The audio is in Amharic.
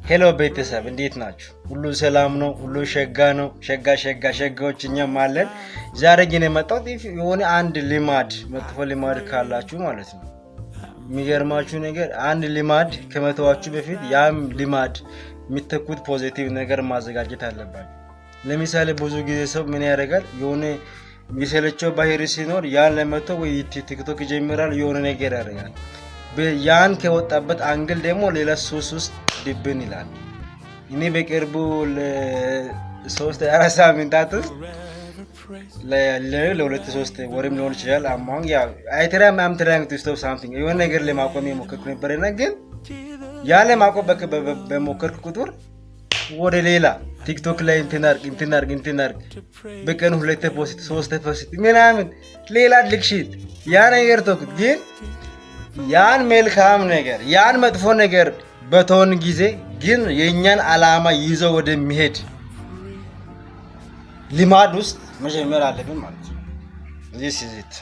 Hello ቤተሰብ፣ እንዴት ናችሁ? ሁሉ ሰላም ነው? ሁሉ ሸጋ ነው? ሸጋ ሸጋ ሸጋዎች እኛም አለን። ዛሬ ግን የመጣሁት የሆነ አንድ ልማድ፣ መጥፎ ልማድ ካላችሁ ማለት ነው። የሚገርማችሁ ነገር አንድ ልማድ ከመተዋችሁ በፊት ያም ልማድ የሚተኩት positive ነገር ማዘጋጀት አለባችሁ። ለምሳሌ ብዙ ጊዜ ሰው ምን ያደርጋል? የሆነ የሚሰለቸው ባህሪ ሲኖር ያን ለመተው ወይ ቲክቶክ ይጀምራል፣ የሆነ ነገር ያደርጋል። ያን ከወጣበት angle ደግሞ ሌላ ሱስ ውስጥ ድብን ይላል። እኔ በቅርቡ ለ3-4 ሳምንታት ውስጥ፣ ለ2-3 ወርም ሊሆን ይችላል፣ አሁን I try I'm trying to stop something፣ የሆነ ነገር ለማቆም የሞከርኩ ነበርና ግን ያን ለማቆም በሞከርኩ ቁጥር ወደ ሌላ ቲክቶክ ላይ እንትን አድርግ፣ እንትን አድርግ፣ እንትን አድርግ፣ በቀን ሁለት post፣ ሶስት post ምናምን፣ ሌላ addiction። ያ ነገር ተውኩት። ግን ያን መልካም ነገር፣ ያን መጥፎ ነገር በተውን ጊዜ ግን የእኛን ዓላማ ይዞ ወደሚሄድ ልማድ ውስጥ መጀመር አለብን ማለት ነው። This is it.